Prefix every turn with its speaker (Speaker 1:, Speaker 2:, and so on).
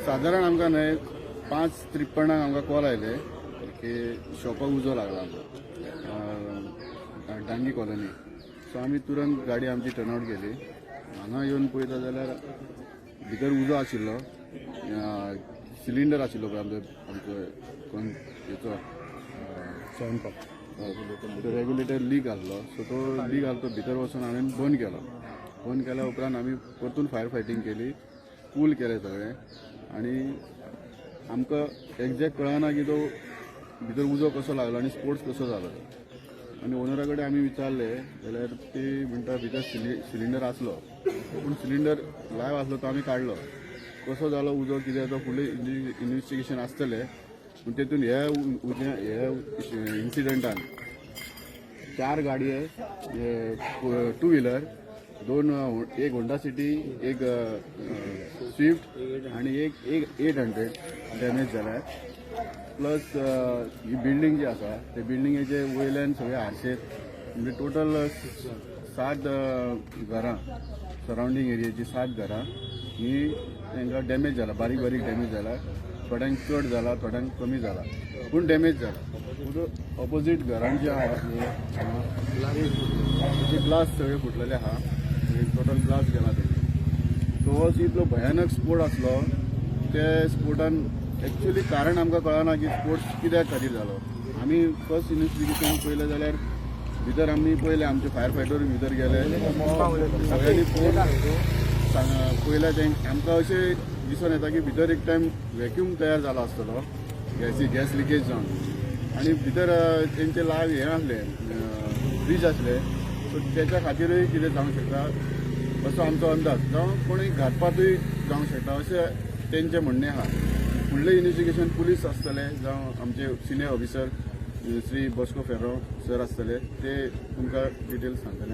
Speaker 1: सादारण आमकां न्हय 5:53 आमकां कॉल आयले की शॉपाक उजो लागला आमकां डांगी कॉलनी. सो आमी तुरंत गाडी आमची टर्नआउट केली. हांगा येवन पळयता जाल्यार भितर उजो आशिल्लो. सिलिंडर आशिल्लो पळय आमचो आमचो कोण हेचो तो रेगुलेटर लीक आहलो. सो तो लीक आहलो, तो भितर वचून हांवें बंद केलो. बंद केल्या उपरांत आमी परतून फायर फायटींग केली, कूल केलें सगळें. आनी आमकां एग्जॅक्ट कळना की तो भितर उजो कसो लागलो आनी स्पोर्ट्स कसो जालो. आनी ओनरा कडेन आमी विचारले जाल्यार ती म्हणटा, भितर सिलिंडर आसलो, पूण सिलिंडर लायव आसलो तो आमी काडलो. कसो जालो उजो, कितें, तो फुडलें इन्वेस्टिगेशन आसतलें. पूण तेतून हे उज्या हे इन्सिडंटान चार गाडये, टू व्हिलर दोन, एक होंडा सिटी, एक स्विफ्ट आणि एक एक 800 डॅमेज जाल्या. प्लस ही बिल्डींग जी आसा, ते बिल्डिंगेचे वयल्यान सगळे हारशे, म्हणजे टोटल सात घरां, सरावंडींग एरियेची सात घरां ही तांकां डॅमेज जाला. बारीक बारीक डॅमेज जाला. थोड्यांक चड जाला, थोड्यांक कमी जाला, पूण डॅमेज जाला. ऑपोजीट घरान जे आहा तेजे ग्लास सगळे फुटलेले आहा, टोटल ग्लास गेला तेजे. सो हो इतलो भयानक स्पोट आसलो. ते स्पोटान एक्चुअली कारण आमकां कळना की स्पोट कित्याक खातीर जालो. आमी फर्स्ट इन्वेस्टिगेशन पळयलें जाल्यार भितर आमी पळयलें, आमचे फायर फायटर भितर गेले, सगळ्यांनी पळोवन पळयलें. तें आमकां अशें दिसून येता की भितर एक टायम व्हॅक्यूम तयार जाला आसतलो, गॅस लिकेज जावन. आनी भितर तेंचे लायव हें आसलें, फ्रीज आसले. सो तेच्या खातीरूय कितें जावंक शकता असो आमचो अंदाज, जावं कोणूय घातपातूय जावंक शकता अशें तेंचें म्हणणें आहा. फुडलें इन्वेस्टिगेशन पुलीस आसतले, जावं आमचे senior officer Shri Bosco Ferro sir आसतले, ते तुमकां डिटेल्स सांगतले.